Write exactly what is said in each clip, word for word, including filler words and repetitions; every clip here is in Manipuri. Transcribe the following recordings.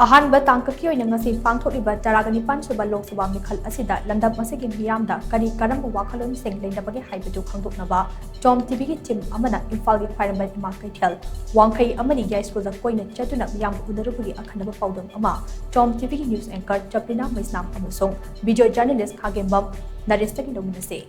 ꯑꯍꯥꯟꯕ ꯇꯥꯡꯀꯛꯀꯤ ꯑꯣꯏꯅ ꯉꯁꯤ ꯄꯥꯡꯊꯣꯛꯂꯤꯕ ꯇꯔꯥꯒ ꯅꯤꯄꯥꯟ ꯁꯨꯕ ꯂꯣꯛ ꯁꯚꯥ ꯃꯤꯈꯜ ꯑꯁꯤꯗ ꯂꯝꯗꯝ ꯑꯁꯤꯒꯤ ꯃꯤꯌꯥꯝꯗ ꯀꯔꯤ ꯀꯔꯝꯕ ꯋꯥꯈꯜꯂꯣꯟꯁꯤꯡ ꯂꯩꯅꯕꯒꯦ ꯍꯥꯏꯕꯗꯨ ꯈꯪꯗꯣꯛꯅꯕ ꯇꯣꯝ ꯇꯤꯚꯤꯒꯤ ꯇꯤꯝ ꯑꯃꯅ ꯏꯝꯐꯥꯜꯒꯤ ꯈ꯭ꯋꯥꯏꯔꯝꯕꯟ ꯏꯃꯥ ꯀꯩꯊꯦꯜ, ꯋꯥꯡꯈꯩ ꯑꯃꯗꯤ ꯌꯥꯏꯁ꯭ꯀꯨꯜꯗ ꯀꯣꯏꯅ ꯆꯠꯇꯨꯅ ꯃꯤꯌꯥꯝꯕꯨ ꯎꯅꯔꯨꯕꯒꯤ ꯑꯈꯟꯅꯕ ꯄꯥꯎꯗꯝ ꯑꯃ ꯇꯣꯝ ꯇꯤꯚꯤꯒꯤ ꯅ꯭ꯌꯨꯁ ꯑꯦꯡꯀꯔ ꯆꯄ꯭ꯔꯤꯅꯥ ꯃꯩꯁꯅꯥꯝ ꯑꯃꯁꯨꯡ ꯚꯤꯗꯤꯑꯣ ꯖꯔꯅꯦꯂꯤꯁ ꯈꯥꯒꯦꯝꯕꯝ ꯅꯔꯦꯁꯇꯒꯤ ꯂꯧꯃꯤꯟꯅꯁꯤ꯫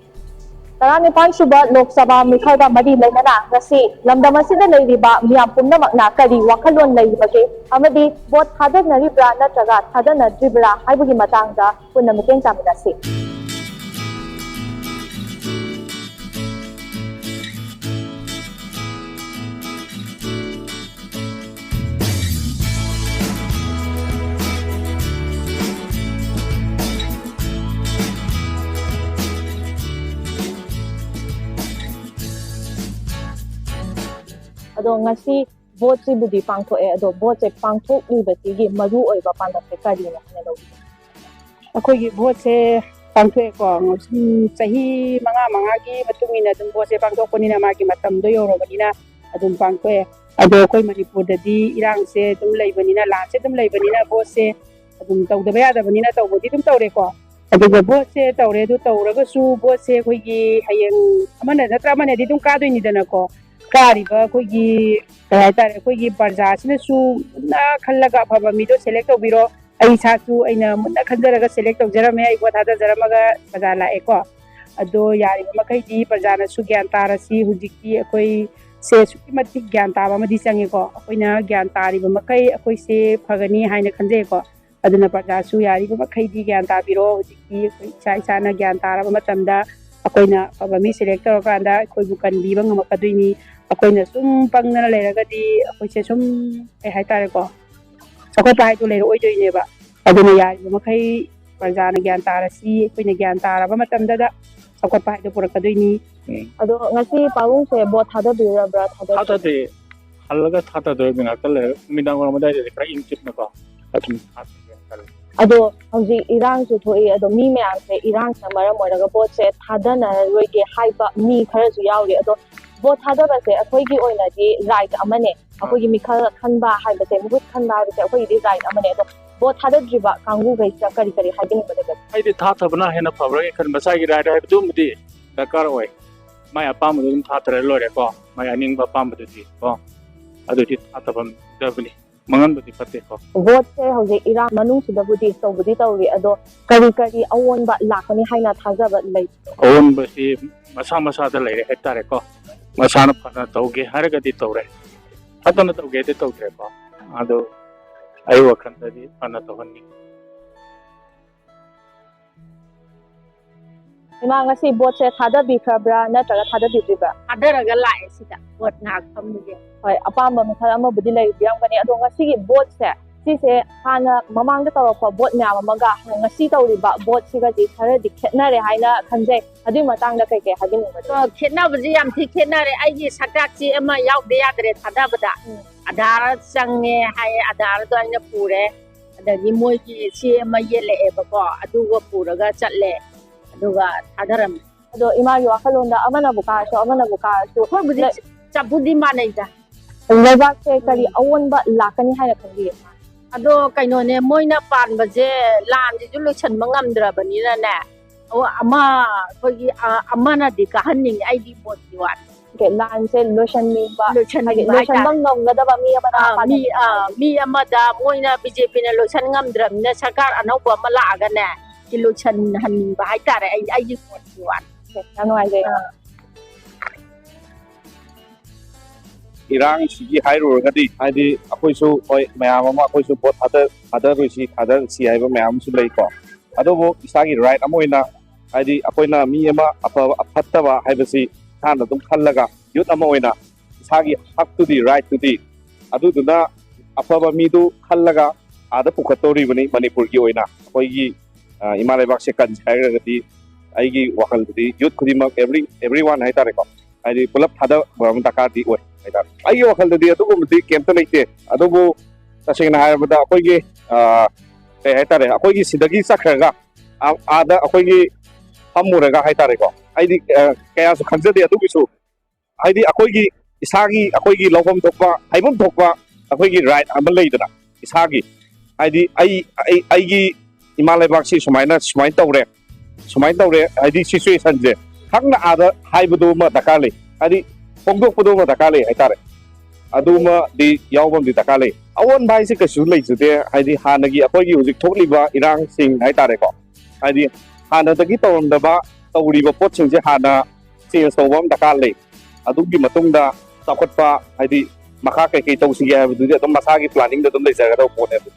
ꯇꯔꯥꯅꯤꯄꯥꯟ ꯁꯨꯕ ꯂꯣꯛ ꯁꯚꯥ ꯃꯤꯈꯜꯒ ꯃꯔꯤ ꯂꯩꯅꯅ ꯉꯁꯤ ꯂꯝꯗꯝ ꯑꯁꯤꯗ ꯂꯩꯔꯤꯕ ꯃꯤꯌꯥꯝ ꯄꯨꯝꯅꯃꯛꯅ ꯀꯔꯤ ꯋꯥꯈꯜꯂꯣꯟ ꯂꯩꯔꯤꯕꯒꯦ ꯑꯃꯗꯤ ꯚꯣꯠ ꯊꯥꯗꯅꯔꯤꯕ꯭ꯔꯥ ꯅꯠꯇ꯭ꯔꯒ ꯊꯥꯗꯅꯗ꯭ꯔꯤꯕ꯭ꯔꯥ ꯍꯥꯏꯕꯒꯤ ꯃꯇꯥꯡꯗ ꯄꯨꯟꯅ ꯃꯤꯠꯌꯦꯡ ꯆꯥꯃꯤꯟꯅꯁꯤ꯫ ꯑꯗꯣ ꯉꯁꯤ ꯚꯣꯠꯁꯤꯕꯨꯗꯤ ꯄꯥꯡꯊꯣꯛꯑꯦ, ꯑꯗꯣ ꯚꯣꯠꯁꯦ ꯄꯥꯡꯊꯣꯛꯂꯤꯕꯁꯤꯒꯤ ꯃꯔꯨ ꯑꯣꯏꯕ ꯄꯥꯟꯗꯝꯁꯦ ꯀꯔꯤꯅꯣ ꯍꯥꯏꯅ ꯂꯧꯕꯤꯒꯦ? ꯑꯩꯈꯣꯏꯒꯤ ꯚꯣꯠꯁꯦ ꯄꯥꯡꯊꯣꯛꯑꯦꯀꯣ꯫ ꯁꯨꯝ ꯆꯍꯤ ꯃꯉꯥ ꯃꯉꯥꯒꯤ ꯃꯇꯨꯡ ꯏꯟꯅ ꯑꯗꯨꯝ ꯚꯣꯠꯁꯦ ꯄꯥꯡꯊꯣꯛꯄꯅꯤꯅ ꯃꯥꯒꯤ ꯃꯇꯝꯗꯣ ꯌꯧꯔꯕꯅꯤꯅ ꯑꯗꯨꯝ ꯄꯥꯡꯊꯣꯛꯑꯦ꯫ ꯑꯗꯣ ꯑꯩꯈꯣꯏ ꯃꯅꯤꯄꯨꯔꯗꯗꯤ ꯏꯔꯥꯡꯁꯦ ꯑꯗꯨꯝ ꯂꯩꯕꯅꯤꯅ, ꯂꯥꯟꯁꯦ ꯑꯗꯨꯝ ꯂꯩꯕꯅꯤꯅ ꯚꯣꯠꯁꯦ ꯑꯗꯨꯝ ꯇꯧꯗꯕ ꯌꯥꯗꯕꯅꯤꯅ ꯇꯧꯕꯗꯤ ꯑꯗꯨꯝ ꯇꯧꯔꯦꯀꯣ꯫ ꯑꯗꯨꯒ ꯚꯣꯠꯁꯦ ꯇꯧꯔꯦ, ꯑꯗꯨ ꯇꯧꯔꯒꯁꯨ ꯚꯣꯠꯁꯦ ꯑꯩꯈꯣꯏꯒꯤ ꯍꯌꯦꯡ ꯑꯃꯅ ꯅꯠꯇ꯭ꯔ ꯑꯃꯅꯗꯤ ꯑꯗꯨꯝ ꯀꯥꯗꯣꯏꯅꯤꯗꯅꯀꯣ꯫ ꯀꯥꯔꯤꯕ ꯑꯩꯈꯣꯏꯒꯤ, ꯀꯩ ꯍꯥꯏꯇꯥꯔꯦ, ꯑꯩꯈꯣꯏꯒꯤ ꯄ꯭ꯔꯖꯥꯁꯤꯅꯁꯨ ꯃꯨꯟꯅ ꯈꯜꯂꯒ ꯑꯐꯕ ꯃꯤꯗꯣ ꯁꯦꯂꯦꯛ ꯇꯧꯕꯤꯔꯣ꯫ ꯑꯩ ꯏꯁꯥꯁꯨ ꯑꯩꯅ ꯃꯨꯟꯅ ꯈꯟꯖꯔꯒ ꯁꯦꯂꯦꯛ ꯇꯧꯖꯔꯝꯃꯦ꯫ ꯑꯩ ꯚꯣꯠ ꯊꯥꯗꯖꯔꯝꯃꯒ ꯄ꯭ꯔꯖꯥ ꯂꯥꯛꯑꯦꯀꯣ꯫ ꯑꯗꯣ ꯌꯥꯔꯤꯕ ꯃꯈꯩꯗꯤ ꯄ꯭ꯔꯖꯥꯅꯁꯨ ꯒ꯭ꯌꯥꯟ ꯇꯥꯔꯁꯤ꯫ ꯍꯧꯖꯤꯛꯇꯤ ꯑꯩꯈꯣꯏ ꯁꯦ ꯑꯁꯨꯛꯀꯤ ꯃꯇꯤꯛ ꯒ꯭ꯌꯥꯟ ꯇꯥꯕ ꯑꯃꯗꯤ ꯆꯪꯉꯦꯀꯣ꯫ ꯑꯩꯈꯣꯏꯅ ꯒ꯭ꯌꯥꯟ ꯇꯥꯔꯤꯕ ꯃꯈꯩ ꯑꯩꯈꯣꯏꯁꯦ ꯐꯒꯅꯤ ꯍꯥꯏꯅ ꯈꯟꯖꯩꯀꯣ꯫ ꯑꯗꯨꯅ ꯄ꯭ꯔꯖꯥꯁꯨ ꯌꯥꯔꯤꯕ ꯃꯈꯩꯗꯤ ꯒ꯭ꯌꯥꯟ ꯇꯥꯕꯤꯔꯣ꯫ ꯍꯧꯖꯤꯛꯇꯤ ꯑꯩꯈꯣꯏ ꯏꯁꯥ ꯏꯁꯥꯅ ꯒ꯭ꯌꯥꯟ ꯇꯥꯔꯕ ꯃꯇꯝꯗ ꯑꯩꯈꯣꯏꯅ ꯑꯐꯕ ꯃꯤ ꯁꯦꯂꯦꯛ ꯇꯧꯔꯀꯥꯟꯗ ꯑꯩꯈꯣꯏꯕꯨ ꯀꯟꯕꯤꯕ ꯉꯝꯃꯛꯀꯗꯣꯏꯅꯤ꯫ ꯑꯩꯈꯣꯏꯅ ꯁꯨꯝ ꯄꯪꯗꯅ ꯂꯩꯔꯒꯗꯤ ꯑꯩꯈꯣꯏꯁꯦ ꯁꯨꯝ, ꯀꯩ ꯍꯥꯏꯇꯥꯔꯦꯀꯣ, ꯆꯥꯎꯈꯠꯄ ꯍꯥꯏꯗꯣ ꯂꯩꯔꯛꯑꯣꯏꯗꯣꯏꯅꯦꯕ꯫ ꯑꯗꯨꯅ ꯌꯥꯔꯤꯕ ꯃꯈꯩ ꯄ꯭ꯔꯖꯥꯅ ꯒ꯭ꯌꯥꯟ ꯇꯥꯔꯁꯤ, ꯑꯩꯈꯣꯏꯅ ꯒ꯭ꯌꯥꯟ ꯇꯥꯔꯕ ꯃꯇꯝꯗꯗ ꯆꯥꯎꯈꯠꯄ ꯍꯥꯏꯗꯣ ꯄꯨꯔꯛꯀꯗꯣꯏꯅꯤ꯫ ꯎꯝ꯫ ꯑꯗꯣ ꯉꯁꯤ ꯄꯥꯕꯨꯡꯁꯦ ꯚꯣꯠ ꯊꯥꯗꯕꯤꯔꯕ꯭ꯔꯥ? ꯊꯥꯗꯕꯤ- ꯊꯥꯗꯗꯦ꯫ ꯍꯜꯂꯒ ꯊꯥꯗꯗꯣꯏꯕ ꯉꯥꯛꯇ ꯂꯩꯔꯒ ꯅꯨꯃꯤꯗꯥꯡ ꯋꯥꯏꯔꯝ ꯑꯗꯨꯋꯥꯏꯗꯗꯤ ꯈꯔ ꯏꯪ ꯆꯤꯛꯅꯀꯣ ꯑꯗꯨꯝ ꯊꯥꯗꯒꯦꯅ ꯈꯜꯂꯤ꯫ ꯑꯗꯣ ꯍꯧꯖꯤꯛ ꯏꯔꯥꯡꯁꯨ ꯊꯣꯛꯏ, ꯑꯗꯣ ꯃꯤ ꯃꯌꯥꯝꯁꯦ ꯏꯔꯥꯡꯁꯤꯅ ꯃꯔꯝ ꯑꯣꯏꯔꯒ ꯚꯣꯠꯁꯦ ꯊꯥꯗꯅꯔꯣꯏꯒꯦ ꯍꯥꯏꯕ ꯃꯤ ꯈꯔꯁꯨ ꯌꯥꯎꯔꯤ꯫ ꯑꯗꯣ ꯚꯣꯠ ꯊꯥꯗꯕꯁꯦ ꯑꯩꯈꯣꯏꯒꯤ ꯑꯣꯏꯅꯗꯤ ꯔꯥꯏꯠ ꯑꯃꯅꯦ꯫ ꯑꯩꯈꯣꯏꯒꯤ ꯃꯤꯈꯜ ꯈꯟꯕ ꯍꯥꯏꯕꯁꯦ, ꯃꯍꯨꯠ ꯈꯟꯕ ꯍꯥꯏꯕꯁꯦ ꯑꯩꯈꯣꯏꯒꯤꯗꯤ ꯔꯥꯏꯠ ꯑꯃꯅꯦ꯫ ꯑꯗꯣ ꯚꯣꯠ ꯊꯥꯗꯗ꯭ꯔꯤꯕ ꯀꯥꯡꯕꯨꯈꯩꯁꯤꯗ ꯀꯔꯤ ꯀꯔꯤ ꯍꯥꯏꯕꯤꯅꯤꯡꯕ ꯂꯩꯕꯒꯦ? ꯑꯩꯗꯤ ꯊꯥꯊꯕꯅ ꯍꯦꯟꯅ ꯐꯕ꯭ꯔꯥ ꯈꯟꯕ꯫ ꯃꯁꯥꯒꯤ ꯔꯥꯏꯠ ꯍꯥꯏꯕꯗꯨꯃꯗꯤ ꯗꯔꯀꯥꯔ ꯑꯣꯏ꯫ ꯃꯥꯏ ꯑꯄꯥꯝꯕꯗꯨ ꯑꯗꯨꯝ ꯊꯥꯊꯔ ꯂꯣꯏꯔꯦꯀꯣ, ꯃꯥꯏ ꯑꯅꯤꯡꯕ ꯑꯄꯥꯝꯕꯗꯨꯗꯤ ꯀꯣ꯫ ꯑꯗꯨꯗꯤ ꯊꯥꯊꯐꯝꯗꯕꯅꯤ, ꯃꯥꯡꯍꯟꯕꯗꯤ ꯐꯠꯇꯦꯀꯣ꯫ ꯚꯣꯠꯁꯦ ꯍꯧꯖꯤꯛ ꯏꯔꯥꯡ ꯃꯅꯨꯡꯁꯤꯗꯕꯨꯗꯤ ꯇꯧꯕꯨꯗꯤ ꯇꯧꯔꯤ, ꯑꯗꯣ ꯀꯔꯤ ꯀꯔꯤ ꯑꯑꯣꯟꯕ ꯂꯥꯛꯀꯅꯤ ꯍꯥꯏꯅ ꯊꯥꯖꯕ ꯂꯩ? ꯑꯑꯣꯟꯕꯁꯤ ꯃꯁꯥ ꯃꯁꯥꯗ ꯂꯩꯔꯦ ꯍꯥꯏꯇꯥꯔꯦꯀꯣ꯫ ꯃꯁꯥꯅ ꯐꯅ ꯇꯧꯒꯦ ꯍꯥꯏꯔꯒꯗꯤ ꯇꯧꯔꯦ, ꯐꯠꯇꯅ ꯇꯧꯒꯦꯗꯤ ꯇꯧꯗ꯭ꯔꯦꯀꯣ꯫ ꯑꯗꯨ ꯑꯩ ꯋꯥꯈꯜꯗꯗꯤ ꯐꯅ ꯇꯧꯍꯟꯅꯤꯡꯉꯤ꯫ ꯏꯃꯥ, ꯉꯁꯤ ꯚꯣꯠꯁꯦ ꯊꯥꯗꯕꯤꯈ꯭ꯔꯕ꯭ꯔꯥ ꯅꯠꯇ꯭ꯔꯒ ꯊꯥꯗꯕꯤꯗ꯭ꯔꯤꯕ꯭ꯔꯥ? ꯊꯥꯗꯔꯒ ꯂꯥꯛꯑꯦ ꯁꯤꯗ ꯚꯣꯠ ꯉꯥꯏꯍꯥꯛ ꯐꯝꯃꯤꯒꯦ꯫ ꯍꯣꯏ, ꯑꯄꯥꯝꯕ ꯃꯈꯜ ꯑꯃꯕꯨꯗꯤ ꯂꯩꯕꯤꯔꯝꯒꯅꯤ, ꯑꯗꯣ ꯉꯁꯤꯒꯤ ꯚꯣꯠꯁꯦ, ꯁꯤꯁꯦ ꯍꯥꯟꯅ ꯃꯃꯥꯡꯗ ꯇꯧꯔꯛꯄ ꯚꯣꯠ ꯃꯌꯥꯝ ꯑꯃꯒ ꯉꯁꯤ ꯇꯧꯔꯤꯕ ꯚꯣꯠꯁꯤꯒꯗꯤ ꯈꯔꯗꯤ ꯈꯦꯠꯅꯔꯦ ꯍꯥꯏꯅ ꯈꯟꯖꯩ꯫ ꯑꯗꯨꯒꯤ ꯃꯇꯥꯡꯗ ꯀꯩ ꯀꯩ ꯍꯥꯏꯕꯤꯅꯤꯡꯕꯒꯦ? ꯑ, ꯈꯦꯠꯅꯕꯁꯤ ꯌꯥꯝ ꯊꯤ ꯈꯦꯠꯅꯔꯦ꯫ ꯑꯩꯒꯤ ꯁꯛꯇꯥꯛ ꯆꯦ ꯑꯃ ꯌꯥꯎꯗ ꯌꯥꯗ꯭ꯔꯦ ꯊꯥꯗꯕꯗ꯫ ꯎꯝ꯫ ꯑꯙꯥꯔ ꯆꯪꯉꯦ ꯍꯥꯏꯌꯦ, ꯑꯙꯥꯔꯗꯣ ꯑꯩꯅ ꯄꯨꯔꯦ꯫ ꯑꯗꯒꯤ ꯃꯣꯏꯒꯤ ꯆꯦ ꯑꯃ ꯌꯦꯜꯂꯛꯑꯦꯕꯀꯣ, ꯑꯗꯨꯒ ꯄꯨꯔꯒ ꯆꯠꯂꯦ, ꯑꯗꯨꯒ ꯊꯥꯗꯔꯝꯃꯦ꯫ ꯑꯗꯣ ꯏꯃꯥꯒꯤ ꯋꯥꯈꯜꯂꯣꯟꯗ ꯑꯃꯅꯕꯨ ꯀꯥꯔꯁꯨ, ꯑꯃꯅꯕꯨ ꯀꯥꯔꯁꯨ, ꯑꯩꯈꯣꯏꯕꯨꯗꯤ ꯂꯩ-, ꯆꯞꯄꯨꯗꯤ ꯃꯥꯟꯅꯩꯗ꯫ ꯂꯩꯕꯥꯛꯁꯦ ꯀꯔꯤ ꯎꯝ꯫ ꯑꯑꯣꯟꯕ ꯂꯥꯛꯀꯅꯤ ꯍꯥꯏꯅ ꯈꯟꯕꯤꯒꯦ? ꯑꯗꯣ ꯀꯩꯅꯣꯅꯦ, ꯃꯣꯏꯅ ꯄꯥꯟꯕꯁꯦ ꯂꯥꯟꯁꯤꯁꯨ ꯂꯣꯏꯁꯟꯕ ꯉꯝꯗ꯭ꯔꯕꯅꯤꯅꯅꯦ, ꯑꯣ, ꯑꯃ ꯑꯩꯈꯣꯏꯒꯤ, ꯑ, ꯑꯃꯅꯗꯤ ꯀꯥꯍꯟꯅꯤꯡꯉꯤ, ꯑꯩꯒꯤ ꯃꯣꯠꯀꯤ ꯋꯥꯅꯤ꯫ ꯑꯣꯀꯦ, ꯂꯥꯟꯁꯦ ꯂꯣꯏꯁꯟꯅꯤꯡꯕ, ꯂꯣꯏꯁꯟꯅꯤꯡꯕ ꯍꯥꯏꯗꯤ ꯂꯣꯏꯁꯟꯕ ꯍꯥꯏꯇꯥꯔꯦ꯫ ꯉꯝꯒꯗꯕ ꯃꯤ ꯑꯃꯅ ꯑꯥ, ꯃꯤ, ꯍꯥꯟꯅ ꯑꯥ, ꯃꯤ ꯑꯃꯗ ꯃꯣꯏꯅ ꯕꯤ ꯖꯦ ꯄꯤꯅ ꯂꯣꯏꯁꯟ ꯉꯝꯗ꯭ꯔꯕꯅꯤꯅ ꯁꯔꯀꯥꯔ ꯑꯅꯧꯕ ꯑꯃ ꯂꯥꯛꯑꯒꯅꯦ, ꯁꯤ ꯂꯣꯏꯁꯟꯍꯟꯅꯤꯡꯕ ꯍꯥꯏꯇꯥꯔꯦ, ꯑꯩ, ꯑꯩꯒꯤ ꯃꯣꯠꯀꯤ ꯋꯥꯅꯤ꯫ ꯑꯣꯀꯦ, ꯌꯥꯝ ꯅꯨꯡꯉꯥꯏꯖꯔꯦ꯫ ꯑꯥ꯫ ꯏꯔꯥꯡꯁꯤꯒꯤ ꯍꯥꯏꯔꯨꯔꯒꯗꯤ, ꯍꯥꯏꯗꯤ, ꯑꯩꯈꯣꯏꯁꯨ, ꯍꯣꯏ, ꯃꯌꯥꯝ ꯑꯃ ꯑꯩꯈꯣꯏꯁꯨ ꯚꯣꯠ ꯊꯥꯗ-, ꯊꯥꯗꯔꯣꯏꯁꯤ, ꯊꯥꯗꯔꯁꯤ ꯍꯥꯏꯕ ꯃꯌꯥꯝ ꯑꯃꯁꯨ ꯂꯩꯀꯣ꯫ ꯑꯗꯨꯕꯨ ꯏꯁꯥꯒꯤ ꯔꯥꯏꯠ ꯑꯃ ꯑꯣꯏꯅ, ꯍꯥꯏꯗꯤ, ꯑꯩꯈꯣꯏꯅ ꯃꯤ ꯑꯃ ꯑꯐꯕ ꯑꯐꯠꯇꯕ ꯍꯥꯏꯕꯁꯤ ꯏꯁꯥꯅ ꯑꯗꯨꯝ ꯈꯜꯂꯒ, ꯌꯨꯠ ꯑꯃ ꯑꯣꯏꯅ ꯏꯁꯥꯒꯤ ꯍꯛꯇꯨꯗꯤ, ꯔꯥꯏꯠꯇꯨꯗꯤ, ꯑꯗꯨꯗꯨꯅ ꯑꯐꯕ ꯃꯤꯗꯨ ꯈꯜꯂꯒ ꯑꯥꯗ ꯄꯨꯈꯠꯇꯧꯔꯤꯕꯅꯤ꯫ ꯃꯅꯤꯄꯨꯔꯒꯤ ꯑꯣꯏꯅ ꯑꯩꯈꯣꯏꯒꯤ, ꯑ, ꯏꯃꯥ ꯂꯩꯕꯥꯛꯁꯦ ꯀꯟꯁꯦ ꯍꯥꯏꯔꯒꯗꯤ, ꯑꯩꯒꯤ ꯋꯥꯈꯜꯗꯗꯤ ꯌꯨꯠ ꯈꯨꯗꯤꯡꯃꯛ, every, everyone ꯍꯥꯏꯇꯥꯔꯦꯀꯣ, ꯍꯥꯏꯗꯤ ꯄꯨꯂꯞ ꯊꯥꯗꯕ ꯑꯃ ꯗꯔꯀꯥꯔꯗꯤ ꯑꯣꯏ ꯍꯥꯏꯇꯥꯔꯦ꯫ ꯑꯩꯒꯤ ꯋꯥꯈꯜꯗꯗꯤ ꯑꯗꯨꯒꯨꯝꯕꯗꯤ ꯀꯩꯝꯇ ꯂꯩꯇꯦ꯫ ꯑꯗꯨꯕꯨ ꯇꯁꯦꯡꯅ ꯍꯥꯏꯔꯕꯗ ꯑꯩꯈꯣꯏꯒꯤ, ꯑ, ꯀꯩ ꯍꯥꯏꯇꯥꯔꯦ, ꯑꯩꯈꯣꯏꯒꯤ ꯁꯤꯗꯒꯤ ꯆꯠꯈ꯭ꯔꯒ ꯑ-, ꯑꯥꯗ ꯑꯩꯈꯣꯏꯒꯤ ꯐꯝꯃꯨꯔꯒ ꯍꯥꯏꯇꯥꯔꯦꯀꯣ, ꯑꯩꯗꯤ, ꯑ, ꯀꯌꯥꯁꯨ ꯈꯟꯖꯗꯦ ꯑꯗꯨꯒꯤꯁꯨ꯫ ꯍꯥꯏꯗꯤ ꯑꯩꯈꯣꯏꯒꯤ ꯏꯁꯥꯒꯤ, ꯑꯩꯈꯣꯏꯒꯤ ꯂꯧꯐꯝ ꯊꯣꯛꯄ, ꯍꯥꯏꯐꯝ ꯊꯣꯛꯄ ꯑꯩꯈꯣꯏꯒꯤ ꯔꯥꯏꯠ ꯑꯃ ꯂꯩꯗꯅ, ꯏꯁꯥꯒꯤ, ꯍꯥꯏꯗꯤ ꯑꯩ ꯑꯩ ꯑꯩꯒꯤ ꯏꯃꯥ ꯂꯩꯕꯥꯛꯁꯤ ꯁꯨꯃꯥꯏꯅ ꯁꯨꯃꯥꯏꯅ ꯇꯧꯔꯦ, ꯁꯨꯃꯥꯏꯅ ꯇꯧꯔꯦ, ꯍꯥꯏꯗꯤ ꯁꯤꯆꯨꯋꯦꯁꯟꯁꯦ ꯈꯪꯅ ꯑꯥꯗ ꯍꯥꯏꯕꯗꯨ ꯑꯃ ꯗꯔꯀꯥꯔ ꯂꯩ, ꯍꯥꯏꯗꯤ ꯐꯣꯡꯗꯣꯛꯄꯗꯨ ꯑꯃ ꯗꯔꯀꯥꯔ ꯂꯩ ꯍꯥꯏꯇꯥꯔꯦ꯫ ꯑꯗꯨꯃꯗꯤ ꯌꯥꯎꯕ ꯑꯃꯗꯤ ꯗꯔꯀꯥꯔ ꯂꯩ꯫ ꯑꯑꯣꯟꯕ ꯍꯥꯏꯁꯦ ꯀꯩꯁꯨ ꯂꯩꯖꯗꯦ, ꯍꯥꯏꯗꯤ ꯍꯥꯟꯅꯒꯤ ꯑꯩꯈꯣꯏꯒꯤ ꯍꯧꯖꯤꯛ ꯊꯣꯛꯂꯤꯕ ꯏꯔꯥꯡꯁꯤꯡ ꯍꯥꯏꯇꯥꯔꯦꯀꯣ, ꯍꯥꯏꯗꯤ ꯍꯥꯟꯅꯗꯒꯤ ꯇꯧꯔꯝꯗꯕ, ꯇꯧꯔꯤꯕ ꯄꯣꯠꯁꯤꯡꯁꯦ ꯍꯥꯟꯅ ꯆꯦꯟꯖ ꯇꯧꯕ ꯑꯃ ꯗꯔꯀꯥꯔ ꯂꯩ꯫ ꯑꯗꯨꯒꯤ ꯃꯇꯨꯡꯗ ꯆꯥꯎꯈꯠꯄ, ꯍꯥꯏꯗꯤ ꯃꯈꯥ ꯀꯩꯀꯩ ꯇꯧꯁꯤꯒꯦ ꯍꯥꯏꯕꯗꯨꯗꯤ ꯑꯗꯨꯝ ꯃꯁꯥꯒꯤ ꯄ꯭ꯂꯥꯅꯤꯡꯗ ꯑꯗꯨꯝ ꯂꯩꯖꯒꯗꯕ ꯄꯣꯠꯅꯦꯕ꯫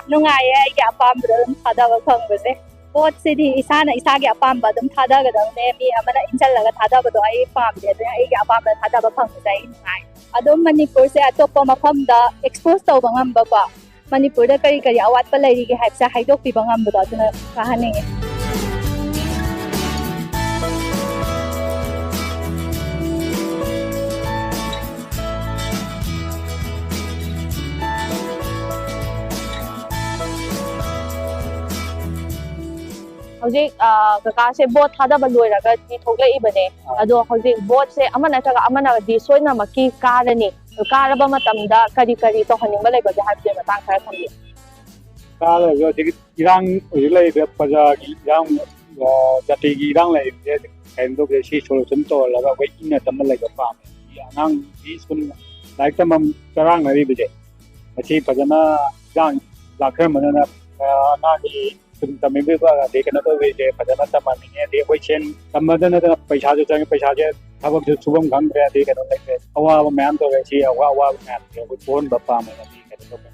ꯅꯨꯡꯉꯥꯏꯌꯦ, ꯑꯩꯒꯤ ꯑꯄꯥꯝꯕꯗ ꯑꯗꯨꯝ ꯊꯥꯗꯕ ꯐꯪꯕꯁꯦ꯫ ꯄꯣꯠꯁꯤꯗꯤ ꯏꯁꯥꯅ ꯏꯁꯥꯒꯤ ꯑꯄꯥꯝꯕ ꯑꯗꯨꯝ ꯊꯥꯗꯒꯗꯕꯅꯦ, ꯃꯤ ꯑꯃꯅ ꯏꯟꯁꯤꯜꯂꯒ ꯊꯥꯗꯕꯗꯣ ꯑꯩ ꯄꯥꯝꯗꯦ꯫ ꯑꯗꯨꯅ ꯑꯩꯒꯤ ꯑꯄꯥꯝꯕꯗ ꯊꯥꯗꯕ ꯐꯪꯕꯁꯦ ꯑꯩ ꯅꯨꯡꯉꯥꯏ꯫ ꯑꯗꯨꯝ ꯃꯅꯤꯄꯨꯔꯁꯦ ꯑꯇꯣꯞꯄ ꯃꯐꯝꯗ ꯑꯦꯛꯁꯄꯣꯖ ꯇꯧꯕ ꯉꯝꯕꯀꯣ, ꯃꯅꯤꯄꯨꯔꯗ ꯀꯔꯤ ꯀꯔꯤ ꯑꯋꯥꯠꯄ ꯂꯩꯔꯤꯒꯦ ꯍꯥꯏꯕꯁꯦ ꯍꯥꯏꯗꯣꯛꯄꯤꯕ ꯉꯝꯕꯗꯣ ꯑꯗꯨꯅ ꯀꯥꯍꯟꯅꯤꯡꯉꯤ꯫ ꯍꯧꯖꯤꯛ ꯑ, ꯀꯀꯥꯁꯦ ꯚꯣꯠ ꯊꯥꯗꯕ ꯂꯣꯏꯔꯒꯗꯤ ꯊꯣꯛꯂꯛꯏꯕꯅꯦ꯫ ꯑꯗꯣ ꯍꯧꯖꯤꯛ ꯚꯣꯠꯁꯦ ꯑꯃ ꯅꯠꯇ꯭ꯔꯒ ꯑꯃꯅꯗꯤ ꯁꯣꯏꯗꯅꯃꯛꯀꯤ ꯀꯥꯔꯅꯤ꯫ ꯑꯗꯣ ꯀꯥꯔꯕ ꯃꯇꯝꯗ ꯀꯔꯤ ꯀꯔꯤ ꯇꯧꯍꯟꯅꯤꯡꯕ ꯂꯩꯕꯒꯦ ꯍꯥꯏꯕꯗꯨꯒꯤ ꯃꯇꯥꯡ ꯈꯔ ꯊꯝꯕꯤꯌꯨ꯫ ꯀꯥꯔꯒ ꯍꯧꯖꯤꯛ ꯏꯔꯥꯡ ꯍꯧꯖꯤꯛ ꯂꯩꯔꯤꯕ ꯄ꯭ꯔꯖꯥꯒꯤ ꯏꯔꯥꯡ, ꯑ, ꯖꯥꯇꯤꯒꯤ ꯏꯔꯥꯡ ꯂꯩꯔꯤꯕꯁꯦ ꯀꯩꯅꯣ ꯇꯧꯕꯁꯦ, ꯁꯤ ꯁꯣꯂꯨꯁꯟ ꯇꯧꯍꯜꯂꯒ ꯑꯩꯈꯣꯏ ꯏꯪꯅ ꯇꯞꯅ ꯂꯩꯕ ꯄꯥꯝꯃꯦ꯫ ꯑꯉꯥꯡꯒꯤ ꯁ꯭ꯀꯨꯜ ꯂꯥꯏꯔꯤꯛ ꯇꯝꯐꯝ ꯆꯔꯥꯡꯅꯔꯤꯕꯁꯦ, ꯃꯁꯤ ꯐꯖꯅ ꯏꯔꯥꯡ ꯂꯥꯛꯈ꯭ꯔꯕꯅꯤꯅ, ꯑ, ꯑꯉꯥꯡꯒꯤ ꯁ꯭ꯀꯨꯜ ꯇꯝꯃꯤꯕ ꯑꯗꯩ ꯀꯩꯅꯣ ꯇꯧꯕꯁꯦ ꯐꯖꯅ ꯇꯝꯍꯟꯅꯤꯡꯉꯦ꯫ ꯑꯗꯩ ꯑꯩꯈꯣꯏ ꯁꯦꯟ ꯇꯝꯕꯗ ꯅꯠꯇꯅ ꯄꯩꯁꯥꯁꯨ ꯆꯪꯉꯦ, ꯄꯩꯁꯥꯁꯦ ꯊꯕꯛꯁꯨ ꯁꯨꯐꯝ ꯈꯪꯗ꯭ꯔꯦ, ꯑꯗꯩ ꯀꯩꯅꯣ ꯂꯩꯇ꯭ꯔꯦ, ꯑꯋꯥꯕ ꯃꯌꯥꯝ ꯇꯧꯔꯦ꯫ ꯁꯤ ꯑꯋꯥ-, ꯑꯋꯥꯕ ꯃꯌꯥꯝꯁꯦ ꯑꯩꯈꯣꯏ ꯀꯣꯛꯍꯟꯕ ꯄꯥꯝꯃꯦ꯫ ꯑꯗꯩ ꯀꯩꯅꯣ ꯇꯧꯕ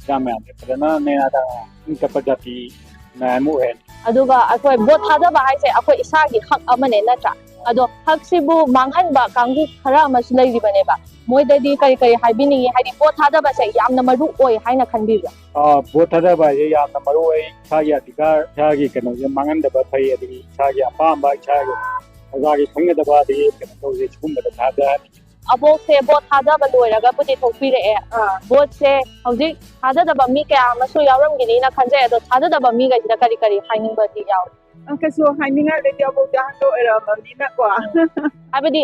ꯏꯔꯥꯡ ꯃꯌꯥꯝꯁꯦ ꯐꯖꯅ ꯅꯦꯅꯥ ꯇꯥꯅ ꯏꯪ ꯇꯞꯄ ꯖꯥꯇꯤ ꯃꯌꯥꯝ ꯑꯃ ꯑꯣꯏꯍꯟꯅꯤꯡꯉꯦ꯫ ꯑꯗꯨꯒ ꯑꯩꯈꯣꯏ ꯚꯣꯠ ꯊꯥꯗꯕ ꯍꯥꯏꯁꯦ ꯑꯩꯈꯣꯏ ꯏꯁꯥꯒꯤ ꯍꯛ ꯑꯃꯅꯦ, ꯅꯠꯇ꯭ꯔꯥ? ꯑꯗꯣ ꯍꯛꯁꯤꯕꯨ ꯃꯥꯡꯍꯟꯕ ꯀꯥꯡꯕꯨ ꯈꯔ ꯑꯃꯁꯨ ꯂꯩꯔꯤꯕꯅꯦꯕ꯫ ꯃꯣꯏꯗꯗꯤ ꯀꯔꯤ ꯀꯔꯤ ꯍꯥꯏꯕꯤꯅꯤꯡꯉꯤ? ꯍꯥꯏꯗꯤ ꯚꯣꯠ ꯊꯥꯗꯕꯁꯦ ꯌꯥꯝꯅ ꯃꯔꯨ ꯑꯣꯏ ꯍꯥꯏꯅ ꯈꯟꯕꯤꯕ꯭ꯔꯥ? ꯑꯥ, ꯚꯣꯠ ꯊꯥꯗꯕ ꯍꯥꯏꯁꯦ ꯌꯥꯝꯅ ꯃꯔꯨ ꯑꯣꯏ꯫ ꯏꯁꯥꯒꯤ ꯑꯙꯤꯀꯥꯔ, ꯏꯁꯥꯒꯤ ꯀꯩꯅꯣꯁꯦ ꯃꯥꯡꯍꯟꯗꯕ ꯐꯩ, ꯑꯗꯒꯤ ꯏꯁꯥꯒꯤ ꯑꯄꯥꯝꯕ, ꯏꯁꯥꯒꯤ ꯄ꯭ꯔꯖꯥꯒꯤ ꯈꯪꯒꯗꯕ, ꯑꯗꯒꯤ ꯀꯩꯅꯣ ꯇꯧꯁꯦ, ꯁꯤꯒꯨꯝꯕꯗ ꯊꯥꯗꯍꯟꯅꯤꯡꯉꯤ꯫ ꯑꯕꯣꯛꯁꯦ ꯚꯣꯠ ꯊꯥꯗꯕ ꯂꯣꯏꯔꯒ ꯄꯨꯊꯣꯛꯄꯤꯔꯛꯑꯦ꯫ ꯑꯥ꯫ ꯚꯣꯠꯁꯦ ꯍꯧꯖꯤꯛ ꯊꯥꯗꯗꯕ ꯃꯤ ꯀꯌꯥ ꯑꯃꯁꯨ ꯌꯥꯎꯔꯝꯒꯅꯤꯅ ꯈꯟꯖꯩ꯫ ꯑꯗꯣ ꯊꯥꯗꯗꯕ ꯃꯤꯈꯩꯁꯤꯗ ꯀꯔꯤ ꯀꯔꯤ ꯍꯥꯏꯅꯤꯡꯕꯗꯤ ꯌꯥꯎꯏ? ꯑꯪ, ꯀꯩꯁꯨ ꯍꯥꯏꯅꯤꯡꯉꯥꯏ ꯂꯩꯇꯦ, ꯑꯕꯣꯛꯇꯤ ꯑꯍꯟ ꯑꯣꯏꯔꯛꯑꯕꯅꯤꯅꯀꯣ꯫ ꯍꯥꯏꯕꯗꯤ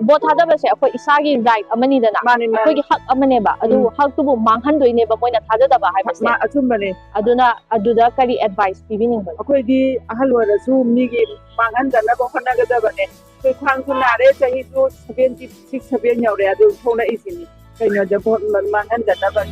ꯚꯣꯠ ꯊꯥꯗꯕꯁꯦ ꯑꯩꯈꯣꯏ ꯏꯁꯥꯒꯤ ꯔꯥꯏꯠ ꯑꯃꯅꯤꯗꯅ, ꯃꯥꯅꯤ, ꯃꯥꯅꯤ꯫ ꯑꯩꯈꯣꯏꯒꯤ ꯍꯛ ꯑꯃꯅꯦꯕ꯫ ꯑꯗꯨꯕꯨ ꯎꯝ꯫ ꯍꯛꯇꯨꯕꯨ ꯃꯥꯡꯍꯟꯗꯣꯏꯅꯦꯕ ꯃꯣꯏꯅ ꯊꯥꯗꯗꯕ ꯍꯥꯏꯕꯁꯦ꯫ ꯃꯥ-, ꯑꯆꯨꯝꯕꯅꯦ꯫ ꯑꯗꯨꯅ ꯑꯗꯨꯗ ꯀꯔꯤ ꯑꯦꯗꯚꯥꯏꯁ ꯄꯤꯕꯤꯅꯤꯡꯕꯅꯣ? ꯑꯩꯈꯣꯏꯗꯤ ꯑꯍꯜ ꯑꯣꯏꯔꯁꯨ ꯃꯤꯒꯤ ꯃꯥꯡꯍꯟꯗꯅꯕ ꯍꯣꯠꯅꯒꯗꯕꯅꯦ꯫ ꯑꯩꯈꯣꯏ ꯈ꯭ꯋꯥꯡꯁꯨ ꯅꯥꯔꯦ, ꯆꯍꯤꯁꯨ ꯁꯚꯦꯟꯇꯤ ꯁꯤꯛꯁ, ꯁꯚꯦꯟ ꯌꯧꯔꯦ, ꯑꯗꯨ ꯊꯣꯛꯂꯛꯏꯁꯤꯅꯤ꯫ ꯀꯩꯅꯣꯗ ꯚꯣꯠ ꯃ-, ꯃꯥꯡꯍꯟꯗꯅꯕ꯫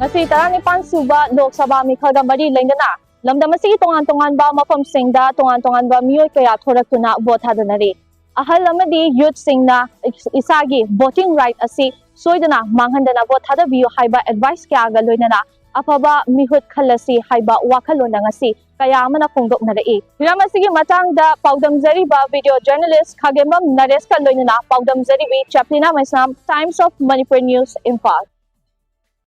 ꯉꯁꯤ ꯇꯔꯥꯅꯤꯄꯥꯟ ꯁꯨꯕ ꯂꯣꯛ ꯁꯚꯥ ꯃꯤꯈꯜꯒ ꯃꯔꯤ ꯂꯩꯅꯅ ꯂꯝꯗꯝ ꯑꯁꯤꯒꯤ ꯇꯣꯉꯥꯟ ꯇꯣꯉꯥꯟꯕ ꯃꯐꯝꯁꯤꯡꯗ ꯇꯣꯉꯥꯟ ꯇꯣꯉꯥꯟꯕ ꯃꯤꯑꯣꯏ ꯀꯌꯥ ꯊꯣꯔꯛꯇꯨꯅ ꯚꯣꯠ ꯊꯥꯗꯅꯔꯤ꯫ ꯑꯍꯜ ꯑꯃꯗꯤ ꯌꯨꯠꯁꯤꯡꯅ ꯏꯁꯥꯒꯤ ꯚꯣꯇꯤꯡ ꯔꯥꯏꯠ ꯑꯁꯤ ꯁꯣꯏꯗꯅ ꯃꯥꯡꯍꯟꯗꯅ ꯚꯣꯠ ꯊꯥꯗꯕꯤꯌꯨ ꯍꯥꯏꯕ ꯑꯦꯗꯚꯥꯏꯁ ꯀꯌꯥꯒ ꯂꯣꯏꯅꯅ ꯑꯐꯕ ꯃꯤꯍꯨꯠ ꯈꯜꯂꯁꯤ ꯍꯥꯏꯕ ꯋꯥꯈꯜꯂꯣꯟꯗ ꯉꯁꯤ ꯀꯌꯥ ꯑꯃꯅ ꯐꯣꯡꯗꯣꯛꯅꯔꯛꯏ꯫ ꯍꯤꯔꯝ ꯑꯁꯤꯒꯤ ꯃꯇꯥꯡꯗ ꯄꯥꯎꯗꯝꯖꯔꯤꯕ ꯚꯤꯗꯤꯑꯣ ꯖꯔꯅꯦꯂꯤꯁ ꯈꯥꯒꯦꯝꯕꯝ ꯅꯔꯦꯁꯀ ꯂꯣꯏꯅꯅ ꯄꯥꯎꯗꯝꯖꯔꯤꯕꯤ ꯆꯦꯄ꯭ꯂꯤꯅꯥ ꯃꯩꯁꯅꯥꯝ, Times of Manipur News, Imphal.